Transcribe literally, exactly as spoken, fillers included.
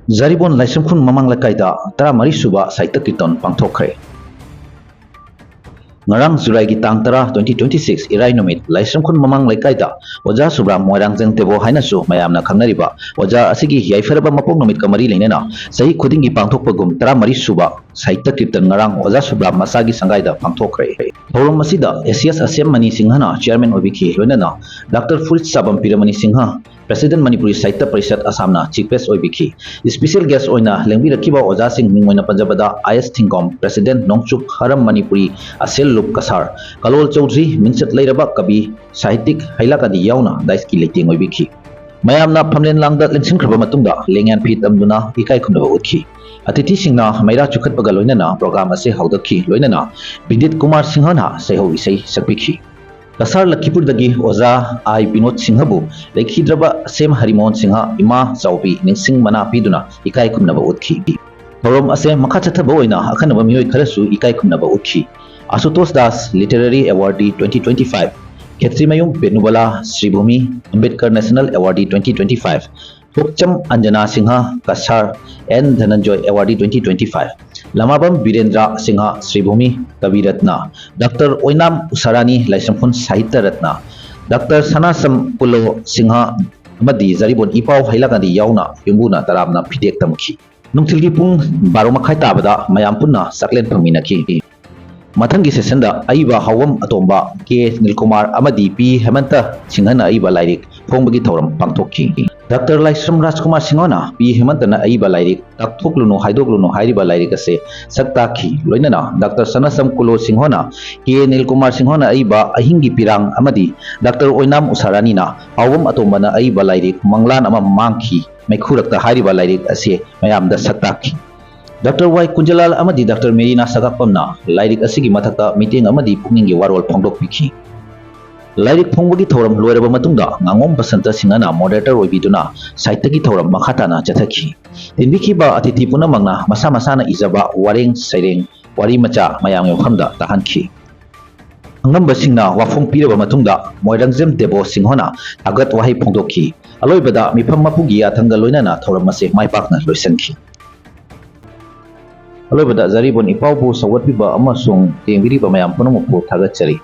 ꯖꯔꯤꯕꯣꯟ ꯂꯥꯏꯁ꯭ꯔꯝꯈꯨꯟ ꯃꯃꯥꯡ ꯂꯩꯀꯥꯏꯗ ꯇꯔꯥꯃꯔꯤ ꯁꯨꯕ ꯁꯥꯍꯤꯇ꯭ꯌ ꯀꯤꯔꯇꯟ ꯄꯥꯡꯊꯣꯛꯈ꯭ꯔꯦ꯫ ꯉꯔꯥꯡ ꯖꯨꯂꯥꯏꯒꯤ ꯇꯥꯡ ꯇꯔꯥ, twenty twenty-six, ꯏꯔꯥꯏ ꯅꯨꯃꯤꯠ ꯂꯥꯏꯁ꯭ꯔꯝꯈꯨꯟ ꯃꯃꯥꯡ ꯂꯩꯀꯥꯏꯗ ꯑꯣꯖꯥ ꯁꯨꯕ꯭ꯔꯥꯝ ꯃꯣꯏꯔꯥꯡꯖꯪ ꯇꯦꯕꯣ ꯍꯥꯏꯅꯁꯨ ꯃꯌꯥꯝꯅ ꯈꯪꯅꯔꯤꯕ ꯑꯣꯖꯥ ꯑꯁꯤꯒꯤ ꯌꯥꯏꯐꯔꯕ ꯃꯄꯣꯛ ꯅꯨꯃꯤꯠꯀ ꯃꯔꯤ ꯂꯩꯅꯅ ꯆꯍꯤ ꯈꯨꯗꯤꯡꯒꯤ ꯄꯥꯡꯊꯣꯛꯄꯒꯨꯝ ꯇꯔꯥꯃꯔꯤ ꯁꯨꯕ ꯁꯥꯍꯤꯇ꯭ꯌ ꯀꯤꯔꯇꯟ ꯉꯔꯥꯡ ꯑꯣꯖꯥ ꯁꯨꯕ꯭ꯔꯥꯝ ꯃꯆꯥꯒꯤ ꯁꯪꯒꯥꯏꯗ ꯄꯥꯡꯊꯣꯛꯈ꯭ꯔꯦ꯫ ꯊꯧꯔꯝ ꯑꯁꯤꯗ ꯑꯦꯁꯤꯌꯁ ꯑꯁꯦꯝ ꯃꯅꯤ ꯁꯤꯡꯍꯅ ꯆꯤꯌꯔꯃꯦꯟ ꯑꯣꯏꯕꯤꯈꯤ, ꯂꯣꯏꯅꯅ ꯗꯥꯛꯇꯔ ꯐꯨꯔꯤꯠ ꯁꯥꯕꯝ ꯄꯤꯔꯃꯅꯤ ꯁꯤꯡꯍ, ꯄ꯭ꯔꯦꯁꯤꯗꯦꯟꯠ ꯃꯅꯤꯄꯨꯔꯤ ꯁꯥꯍꯤꯇ꯭ꯌ ꯄꯔꯤꯁꯠ ꯑꯁꯥꯝꯅ ꯆꯤꯐ ꯒꯦꯁ꯭ꯠ ꯑꯣꯏꯕꯤꯈꯤ꯫ ꯏꯁꯄꯤꯁꯦꯜ ꯒꯦꯁ꯭ꯠ ꯑꯣꯏꯅ ꯂꯦꯡꯕꯤꯔꯛꯈꯤꯕ ꯑꯣꯖꯥꯁꯤꯡ ꯃꯤꯡ ꯑꯣꯏꯅ ꯄꯟꯖꯕꯗ ꯑꯥꯏ ꯑꯦꯁ ꯊꯤꯡꯒꯣꯝ, ꯄ꯭ꯔꯦꯁꯤꯗꯦꯟꯠ ꯅꯣꯡꯆꯨꯞ ꯍꯔꯝ ꯃꯅꯤꯄꯨꯔꯤ ꯑꯁꯦꯜ ꯂꯨꯞ ꯀꯁꯥꯔ, ꯀꯂꯣꯜ ꯆꯧꯙꯔꯤ, ꯃꯤꯡꯆꯠ ꯂꯩꯔꯕ ꯀꯕꯤ, ꯁꯥꯍꯤꯇꯤꯛ ꯍꯩꯂꯥꯀꯥꯟꯗꯤ ꯌꯥꯎꯅ ꯗꯥꯏꯁꯀꯤ ꯂꯩꯇꯦꯡ ꯑꯣꯏꯕꯤꯈꯤ꯫ ꯃꯌꯥꯝꯅ ꯐꯝꯂꯦꯟ ꯂꯥꯡꯗ ꯂꯦꯡꯁꯤꯟꯈ꯭ꯔꯕ ꯃꯇꯨꯡꯗ ꯂꯦꯡꯌꯥꯟ ꯐꯤ ꯇꯝꯗꯨꯅ ꯏꯀꯥꯏ ꯈꯨꯝꯅꯕ ꯎꯠꯈꯤ꯫ ꯑꯇꯤꯊꯤꯁꯤꯡꯅ ꯃꯩꯔꯥ ꯆꯨꯈꯠꯄꯒ ꯂꯣꯏꯅꯅ ꯄ꯭ꯔꯣꯒ꯭ꯔꯥꯝ ꯑꯁꯤ ꯍꯧꯗꯣꯛꯈꯤ, ꯂꯣꯏꯅꯅ ꯕꯤꯗꯤꯠ ꯀꯨꯃꯥꯔ ꯁꯤꯡꯍꯅ ꯁꯩꯍꯧ ꯏꯁꯩ ꯁꯛꯄꯤꯈꯤ꯫ ꯀꯁꯥꯔ ꯂꯈꯤꯄꯨꯔꯗꯒꯤ ꯑꯣꯖꯥ ꯑꯥꯏ ꯕꯤꯅꯣꯗ ꯁꯤꯡꯍꯕꯨ ꯂꯩꯈꯤꯗ꯭ꯔꯕ ꯁꯦꯝ ꯍꯔꯤꯃꯣꯍꯟ ꯁꯤꯡꯍ ꯏꯃꯥ ꯆꯥꯎꯕꯤ ꯅꯤꯡꯁꯤꯡ ꯃꯅꯥ ꯄꯤꯗꯨꯅ ꯏꯀꯥꯏ ꯈꯨꯝꯅꯕ ꯎꯠꯈꯤ꯫ ꯊꯧꯔꯝ ꯑꯁꯦ ꯃꯈꯥ ꯆꯠꯊꯕ ꯑꯣꯏꯅ ꯑꯈꯟꯅꯕ ꯃꯤꯑꯣꯏ ꯈꯔꯁꯨ ꯏꯀꯥꯏ ꯈꯨꯝꯅꯕ ꯎꯠꯈꯤ꯫ ꯑꯁꯨꯇꯣꯁ ꯗꯥꯁ ꯂꯤꯇꯔꯦꯔꯤ ꯑꯦꯋꯥꯔꯗꯤ twenty twenty-five, ꯈꯦꯇ꯭ꯔꯤꯃꯌꯨꯝ ꯕꯦꯅꯨꯕꯂꯥ ꯁ꯭ꯔꯤꯚꯨꯃꯤ ꯑꯝꯕꯦꯗꯀꯔ ꯅꯦꯁꯅꯦꯜ ꯑꯦꯋꯥꯔꯗꯤ twenty twenty-five, Thokchom Anjana Singha Kasar and Dhananjoy ꯑꯦꯋꯥꯔꯗꯤ twenty twenty-five, ꯂꯃꯥꯕꯝ ꯕꯤꯔꯦꯟꯗ꯭ꯔ ꯁꯤꯡꯍ ꯁ꯭ꯔꯤꯚꯨꯃꯤ ꯀꯕꯤ ꯔꯠꯅ, ꯗꯥꯛꯇꯔ ꯑꯣꯏꯅꯥꯝ ꯎꯁꯥꯔꯥꯅꯤ ꯂꯥꯏꯁ꯭ꯔꯝꯈꯨꯟ ꯁꯥꯍꯤꯇ꯭ꯌ ꯔꯠꯅ, ꯗꯥꯛꯇꯔ ꯁꯅꯥꯁꯝ ꯀꯨꯂꯣ ꯁꯤꯡꯍ ꯑꯃꯗꯤ ꯖꯔꯤꯕꯣꯟ ꯏꯄꯥꯎ ꯍꯩꯂꯥꯀꯥꯟꯗꯤ ꯌꯥꯎꯅ ꯌꯨꯝꯕꯨꯅ ꯇꯔꯥꯝꯅ ꯐꯤꯗꯦꯛ ꯇꯝꯈꯤ꯫ ꯅꯨꯡꯊꯤꯜꯒꯤ ꯄꯨꯡ ꯕꯥꯔꯣ ꯃꯈꯥꯏ ꯇꯥꯕꯗ ꯃꯌꯥꯝ ꯄꯨꯟꯅ ꯆꯥꯛꯂꯦꯟ ꯐꯪꯃꯤꯟꯅꯈꯤ꯫ ꯃꯊꯪꯒꯤ ꯁꯦꯁꯟꯗ ꯑꯏꯕ ꯍꯥꯎꯕꯝ ꯑꯇꯣꯝꯕ, ꯀꯦ ꯅꯤꯜꯀꯨꯃꯥꯔ ꯑꯃꯗꯤ ꯄꯤ ꯍꯦꯃꯟꯇ ꯁꯤꯡꯍꯅ ꯑꯏꯕ ꯂꯥꯏꯔꯤꯛ ꯐꯣꯡꯕꯒꯤ ꯊꯧꯔꯝ ꯄꯥꯡꯊꯣꯛꯈꯤ꯫ ꯗꯥꯛꯇꯔ ꯂꯥꯏꯁ꯭ꯔꯝ ꯔꯥꯖꯀꯨꯃꯥꯔ ꯁꯤꯡꯍꯅ ꯄꯤ ꯍꯦꯃꯟꯇꯅ ꯑꯏꯕ ꯂꯥꯏꯔꯤꯛ ꯇꯥꯛꯊꯣꯛꯂꯨꯅꯨ ꯍꯥꯏꯗꯣꯛꯂꯨꯅꯨ ꯍꯥꯏꯔꯤꯕ ꯂꯥꯏꯔꯤꯛ ꯑꯁꯤ ꯁꯛ ꯇꯥꯛꯈꯤ, ꯂꯣꯏꯅꯅ ꯗꯥꯛꯇꯔ ꯁꯅꯥꯁꯝ ꯀꯨꯂꯣ ꯁꯤꯡꯍꯅ ꯀꯦ ꯅꯤꯜꯀꯨꯃꯥꯔ ꯁꯤꯡꯍꯅ ꯑꯏꯕ ꯑꯍꯤꯡꯒꯤ ꯄꯤꯔꯥꯡ ꯑꯃꯗꯤ ꯗꯥꯛꯇꯔ ꯑꯣꯏꯅꯥꯝ ꯎꯁꯥꯔꯥꯅꯤꯅ ꯍꯥꯎꯕꯝ ꯑꯇꯣꯝꯕꯅ ꯑꯏꯕ ꯂꯥꯏꯔꯤꯛ ꯃꯪꯂꯥꯟ ꯑꯃ ꯃꯥꯡꯈꯤ ꯃꯩꯈꯨꯔꯛꯇ ꯍꯥꯏꯔꯤꯕ ꯂꯥꯏꯔꯤꯛ ꯑꯁꯤ ꯃꯌꯥꯝꯗ ꯁꯛ ꯇꯥꯛꯈꯤ꯫ ꯗꯥꯛꯇꯔ ꯋꯥꯏ ꯀꯨꯟꯖꯂꯥꯜ ꯑꯃꯗꯤ ꯗꯥꯛꯇꯔ ꯃꯦꯔꯤꯅꯥ ꯁꯒꯥꯛꯄꯝꯅ ꯂꯥꯏꯔꯤꯛ ꯑꯁꯤꯒꯤ ꯃꯊꯛꯇ ꯃꯤꯠꯌꯦꯡ ꯑꯃꯗꯤ ꯄꯨꯛꯅꯤꯡꯒꯤ ꯋꯥꯔꯣꯜ ꯐꯣꯡꯗꯣꯛꯄꯤꯈꯤ꯫ ꯂꯥꯏꯔꯤꯛ ꯐꯣꯡꯕꯒꯤ ꯊꯧꯔꯝ ꯂꯣꯏꯔꯕ ꯃꯇꯨꯡꯗ ꯉꯥꯉꯣꯝ ꯕꯁꯟꯇ ꯁꯤꯡꯍꯅ ꯃꯣꯗꯦꯔꯦꯇꯔ ꯑꯣꯏꯕꯤꯗꯨꯅ ꯁꯥꯍꯤꯇ꯭ꯌꯒꯤ ꯊꯧꯔꯝ ꯃꯈꯥ ꯇꯥꯅ ꯆꯠꯊꯈꯤ꯫ ꯇꯤꯟꯕꯤꯈꯤꯕ ꯑꯇꯤꯊꯤ ꯄꯨꯝꯅꯃꯛꯅ ꯃꯁꯥ ꯃꯁꯥꯅ ꯏꯖꯕ ꯋꯥꯔꯦꯡ ꯁꯩꯔꯦꯡ, ꯋꯥꯔꯤ ꯃꯆꯥ ꯃꯌꯥꯝꯒꯤ ꯃꯐꯝꯗ ꯇꯥꯍꯟꯈꯤ꯫ ꯈꯪꯂꯝꯕꯁꯤꯡꯅ ꯋꯥꯐꯝ ꯄꯤꯔꯕ ꯃꯇꯨꯡꯗ ꯃꯣꯏꯔꯥꯡꯖꯦꯝ ꯗꯦꯕꯣ ꯁꯤꯡꯍꯅ ꯊꯥꯒꯠ ꯋꯥꯍꯩ ꯐꯣꯡꯗꯣꯛꯈꯤ꯫ ꯑꯂꯣꯏꯕꯗ ꯃꯤꯐꯝ ꯃꯄꯨꯒꯤ ꯌꯥꯊꯪꯒ ꯂꯣꯏꯅꯅ ꯊꯧꯔꯝ ꯑꯁꯤ ꯃꯥꯏ ꯄꯥꯛꯅ ꯂꯣꯏꯁꯤꯟꯈꯤ꯫ ꯑꯂꯣꯏꯕꯗ ꯖꯔꯤꯕꯣꯟ ꯏꯄꯥꯎꯕꯨ ꯁꯧꯒꯠꯄꯤꯕ ꯑꯃꯁꯨꯡ ꯌꯦꯡꯕꯤꯔꯤꯕ ꯃꯌꯥꯝ ꯄꯨꯝꯅꯃꯛꯄꯨ ꯊꯥꯒꯠꯆꯔꯤ꯫